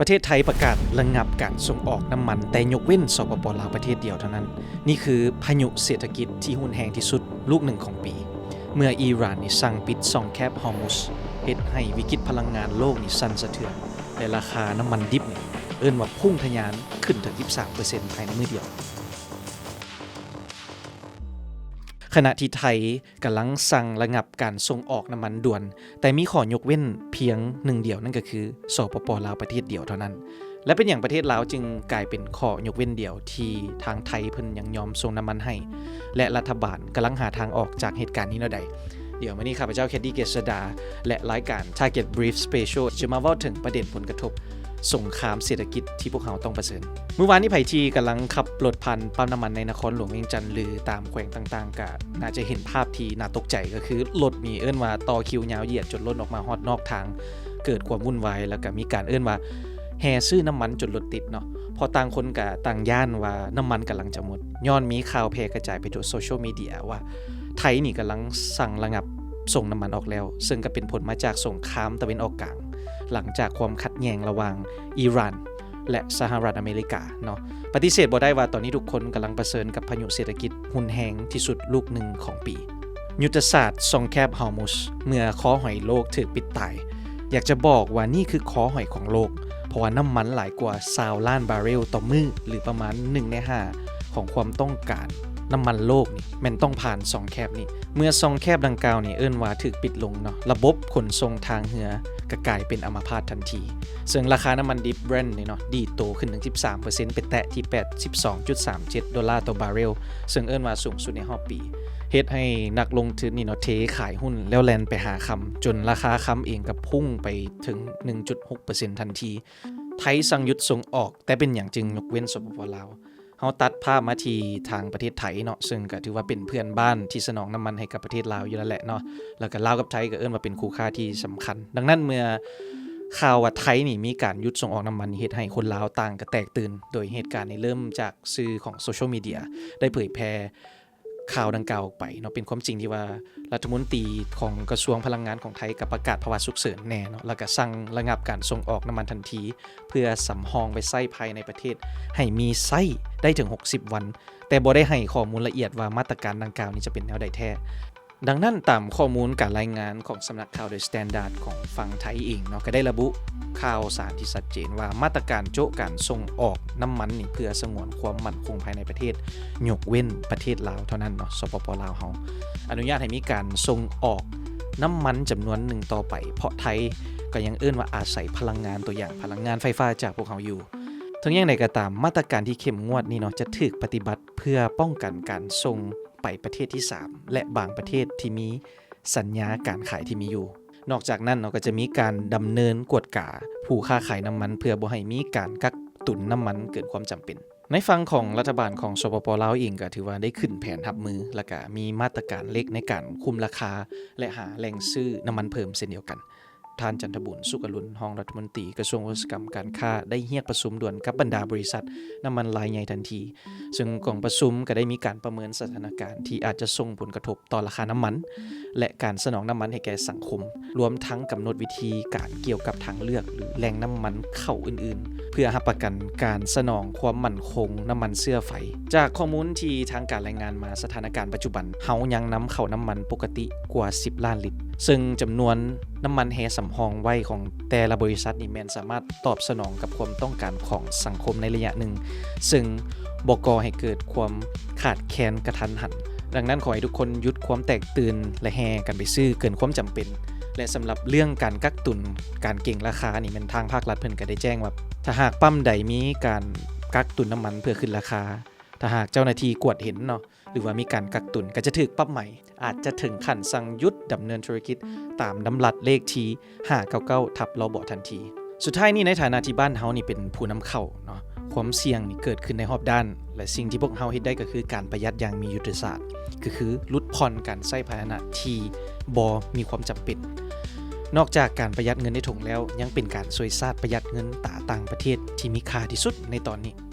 ປະເທດໄທປະກາດລະງັບການສົ່ງອອກນ້ຳມັນ ແຕ່ຍົກເວັ້ນ ສປປ ລາວ ປະເທດດຽວເທົ່ານັ້ນ. ນີ້ຄືພາຍຸເສດຖະກິດທີ່ຮຸນແຮງທີ່ສຸດລູກໜຶ່ງຂອງປີ ເມື່ອອີຣານນີ້ສັ່ງປິດຊ່ອງແຄບຮອມຸສ ເຮັດໃຫ້ວິກິດພະລັງງານໂລກນີ້ສັ່ນສະເທືອນ ແລະ ລາຄານ້ຳມັນດິບນີ້ເອີ້ນວ່າພຸ່ງທະຍານຂຶ້ນເຖິງສິບສາມເປີເຊັນພາຍໃນມື້ດຽວ. ຂະນະທີ່ໄທກຳລັງສັ່ງລະງັບການສົ່ງອອກນ້ຳມັນດ່ວນ, ແຕ່ມີຂໍ້ຍົກເວັ້ນພຽງໜຶ່ງດຽວ, ນັ້ນກໍຄື ສປປ ລາວ ປະເທດດຽວເທົ່ານັ້ນ. ແລະ ເປັນຫຍັງປະເທດລາວຈຶ່ງກາຍເປັນຂໍ້ຍົກເວັ້ນດຽວທີ່ທາງໄທເພິ່ນຍັງຍອມສົ່ງນ້ຳມັນໃຫ້ ແລະ ລັດຖະບານກຳລັງຫາທາງອອກຈາກເຫດການນີ້ແນວໃດ? ດຽວມື້ນີ້ຂ້າພະເຈົ້າ ແຄດດີ້ ເກດສະດາ ແລະ ລາຍການ Target Brief Special ຈະມາເວົ້າເຖິງປະເດັນຜົນກະທົບສົງຄາມເສດຖະກິດທີ່ພວກເຮົາຕ້ອງປະເຊີນ. ມື້ວານນີ້ໃຜທີ່ກຳລັງຂັບລົດຜ່ານປ້ຳນ້ຳມັນໃນນະຄອນຫຼວງວຽງຈັນ ຫຼື ຕາມແຂວງຕ່າງໆ ກໍໜ້າຈະເຫັນພາບທີ່ໜ້າຕົກໃຈ, ກໍຄືລົດນີ້ເອີ້ນວ່າຕໍ່ຄິວຍາວຢຽດຈົນລົ້ນອອກມາຮອດນອກທາງ, ເກີດຄວາມວຸ່ນວາຍ ແລ້ວກໍມີການເອີ້ນວ່າແຫ່ຊື້ນ້ຳມັນຈົນລົດຕິດເນາະ, ເພາະຕ່າງຄົນກໍຕ່າງຢ້ານວ່ານ້ຳມັນກຳລັງຈະໝົດ, ຍ້ອນມີຂ່າວແຜ່ກະຈາຍໄປທົ່ວໂຊຊຽວມີເດຍວ່າໄທນີ້ກຳລັງສັ່ງລະງັບສົ່ງນ້ຳມັນອອກແລ້ວ, ເຊິ່ງກໍເປັນຜົນມາຈາກສົງຄາມຕາເວັນອອກກາງ ຫຼັງຈາກຄວາມຂັດແຍ່ງລະຫວ່າງອີຣານ ແລະ ສະຫະລັດອາເມລິກາເນາະ. ປະຕິເສດບໍ່ໄດ້ວ່າຕອນນີ້ທຸກຄົນກຳລັງປະເຊີນກັບພາຍຸເສດຖະກິດຮຸນແຮງທີ່ສຸດລູກໜຶ່ງຂອງປີ. ຍຸດທະສາດຊ່ອງແຄບຮອມຸສ ເມື່ອຄໍຫອຍໂລກຖືກປິດຕາຍ, ຢາກຈະບອກວ່ານີ້ຄືຄໍຫອຍຂອງໂລກ, ເພາະວ່ານ້ຳມັນຫຼາຍກວ່າຊາວລ້ານບາເຣວຕໍ່ມື້ ຫຼື ປະມານໜຶ່ງໃນຫ້າຂອງຄວາມຕ້ອງການນ້ຳມັນໂລກນີ້ ແມ່ນຕ້ອງຜ່ານຊ່ອງແຄບນີ້. ເມື່ອຊ່ອງແຄບດັ່ງກ່າວນີ້ເອີ້ນວ່າຖືກປິດລົງເນາະ, ລະບົບຂົນສົ່ງທາງເຮືອກໍກາຍເປັນອາມາພາດທັນທີ, ເຊິ່ງລາຄານ້ຳມັນດິບ Brent ນີ້ເນາະ ດີດໂຕຂຶ້ນເຖິງສິບສາມເປີເຊັນ ໄປແຕະທີ່ແປດສິບສອງຈຸດສາມເຈັດໂດລາຕໍ່ບາເຣວ, ເຊິ່ງເອີ້ນວ່າສູງສຸດໃນຮອບປີ, ເຮັດໃຫ້ນັກລົງທຶນນີ້ເນາະ ເທຂາຍຫຸ້ນແລ້ວແລ່ນໄປຫາຄຳ, ຈົນລາຄາຄຳເອງກໍພຸ່ງໄປເຖິງໜຶ່ງຈຸດຫົກເປີເຊັນທັນທີ. ໄທສັ່ງຢຸດສົ່ງອອກ, ແຕ່ເປັນຫຍັງຈຶ່ງຍົກເວັ້ນ ສປປ ລາວ? ເຮົາຕັດພາບມາທີ່ທາງປະເທດໄທເນາະ, ເຊິ່ງກໍຖືວ່າເປັນເພື່ອນບ້ານທີ່ສະໜອງນ້ຳມັນໃຫ້ກັບປະເທດລາວຢູ່ແລ້ວແຫຼະເນາະ, ແລ້ວກໍລາວກັບໄທກໍເອີ້ນວ່າເປັນຄູ່ຄ້າທີ່ສຳຄັນ. ດັ່ງນັ້ນ ເມື່ອຂ່າວວ່າໄທນີ້ມີການຢຸດສົ່ງອອກນ້ຳມັນ ເຮັດໃຫ້ຄົນລາວຕ່າງກໍແຕກຕື່ນ, ໂດຍເຫດການນີ້ເລີ່ມຈາກສື່ຂອງໂຊຊຽວມີເດຍໄດ້ເຜີຍແຜ່ ຂ່າວດັ່ງກ່າວອອກໄປເນາະ, ເປັນຄວາມຈິງທີ່ວ່າລັດຖະມົນຕີຂອງກະຊວງພະລັງງານຂອງໄທກໍປະກາດພາວະສຸກເສີນແດ່ເນາະ, ແລ້ວກໍສັ່ງລະງັບການສົ່ງອອກນ້ຳມັນທັນທີ ເພື່ອສຳຮອງໄວ້ໃຊ້ພາຍໃນປະເທດ ໃຫ້ມີໃຊ້ໄດ້ເຖິງຫົກສິບວັນ, ແຕ່ບໍ່ໄດ້ໃຫ້ຂໍ້ມູນລະອຽດວ່າມາດຕະການດັ່ງກ່າວນີ້ຈະເປັນແນວໃດແທ້. ດັ່ງນັ້ນ, ຕາມຂໍ້ມູນການລາຍງານຂອງສຳນັກຂ່າວ The Standard ຂອງຝັ່ງໄທເອງເນາະ ກໍໄດ້ລະບຸຂ່າວສານທີ່ຊັດເຈນວ່າ ມາດຕະການໂຈະການສົ່ງອອກນ້ຳມັນນີ້ ເພື່ອສະຫງວນຄວາມໝັ້ນຄົງພາຍໃນປະເທດ ຍົກເວັ້ນປະເທດລາວເທົ່ານັ້ນເນາະ, ສປປ ລາວເຮົາອະນຸຍາດໃຫ້ມີການສົ່ງອອກນ້ຳມັນຈຳນວນໜຶ່ງຕໍ່ໄປ, ເພາະໄທກໍຍັງເອີ້ນວ່າອາໄສພະລັງງານ, ຕົວຢ່າງ ພະລັງງານໄຟຟ້າຈາກພວກເຮົາຢູ່. ເຖິງຢ່າງໃດກໍຕາມ, ມາດຕະການທີ່ເຂັ້ມງວດນີ້ເນາະ ຈະຖືກປະຕິບັດເພື່ອປ້ອງກັນການສົ່ງ ໄປປະເທດທີສາມ ແລະ ບາງປະເທດທີ່ມີສັນຍາການຂາຍທີ່ມີຢູ່. ນອກຈາກນັ້ນເນາະ ກໍຈະມີການດຳເນີນກວດກາຜູ້ຄ້າຂາຍນ້ຳມັນ ເພື່ອບໍ່ໃຫ້ມີການກັກຕຸນນ້ຳມັນເກີນຄວາມຈຳເປັນ. ໃນຝັ່ງຂອງລັດຖະບານຂອງ ສປປ ລາວ ເອງ ກໍຖືວ່າໄດ້ຂຶ້ນແຜນຮັບມື ແລ້ວກໍມີມາດຕະການເຫຼັກໃນການຄຸມລາຄາ ແລະ ຫາແຫຼ່ງຊື້ນ້ຳມັນເພີ່ມເຊັ່ນດຽວກັນ. ທ່ານ ຈັນທະບູນ ສຸກອະລຸນ ຮອງລັດຖະມົນຕີກະຊວງອຸດສາຫະກຳການຄ້າ ໄດ້ຮຽກປະຊຸມດ່ວນກັບບັນດາບໍລິສັດນ້ຳມັນລາຍໃຫຍ່ທັນທີ, ເຊິ່ງກອງປະຊຸມກໍໄດ້ມີການປະເມີນສະຖານະການທີ່ອາດຈະສົ່ງຜົນກະທົບຕໍ່ລາຄານ້ຳມັນ ແລະ ການສະໜອງນ້ຳມັນໃຫ້ແກ່ສັງຄົມ, ລວມທັງກຳນົດວິທີການກ່ຽວກັບທາງເລືອກ ຫຼື ແຫຼ່ງນ້ຳມັນເຂົ້າອື່ນໆ ເພື່ອຮັບປະກັນການສະໜອງຄວາມໝັ້ນຄົງນ້ຳມັນເຊື້ອໄຟ. ຈາກຂໍ້ມູນທີ່ທາງການລາຍງານມາ, ສະຖານະການປັດຈຸບັນ ເຮົາຍັງນຳເຂົ້ານ້ຳມັນປົກກະຕິກວ່າສິບລ້ານລິດ, ເຊິ່ງຈຳນວນ ນ້ຳມັນແຮ່ສຳຮອງໄວ້ຂອງແຕ່ລະບໍລິສັດນີ້ແມ່ນສາມາດຕອບສະໜອງກັບຄວາມຕ້ອງການຂອງສັງຄົມໃນໄລຍະໜຶ່ງ, ເຊິ່ງບໍ່ກໍ່ໃຫ້ເກີດຄວາມຂາດແຄນກະທັນຫັນ. ດັ່ງນັ້ນ, ຂໍໃຫ້ທຸກຄົນຢຸດຄວາມແຕກຕື່ນ ແລະ ແຫ່ກັນໄປຊື້ເກີນຄວາມຈຳເປັນ. ແລະ ສຳລັບເລື່ອງການກັກຕຸນ, ການເກັງລາຄານີ້ ແມ່ນທາງພາກລັດເພິ່ນກໍໄດ້ແຈ້ງວ່າ ຖ້າຫາກປ້ຳໃດມີການກັກຕຸນນ້ຳມັນເພື່ອຂຶ້ນລາຄາ, ຖ້າຫາກເຈົ້າໜ້າທີ່ກວດເຫັນເນາະ ຫຼືວ່າມີການກັກຕຸນ ກໍຈະຖືກປັບໃໝ, ອາດຈະເຖິງຂັ້ນສັ່ງຢຸດດຳເນີນທຸລະກິດຕາມດຳລັດເລກທີຫ້າເກົ້າເກົ້າ ທັບ ລບ ທັນທີ. ສຸດທ້າຍນີ້, ໃນຖານະທີ່ບ້ານເຮົານີ້ເປັນຜູ້ນຳເຂົ້າເນາະ, ຄວາມສ່ຽງນີ້ເກີດຂຶ້ນໃນຮອບດ້ານ ແລະ ສິ່ງທີ່ພວກເຮົາເຮັດໄດ້ກໍຄືການປະຢັດຢ່າງມີຍຸດທະສາດ, ກໍຄືຫຼຸດຜ່ອນການໃຊ້ພາຫະນະທີ່ບໍ່ມີຄວາມຈຳເປັນ. ນອກຈາກການປະຢັດເງິນໃນຖົງແລ້ວ, ຍັງເປັນການຊ່ວຍຊາດປະຢັດເງິນຕາຕ່າງປະເທດທີ່ມີຄ່າທີ່ສຸດໃນຕອນນີ້.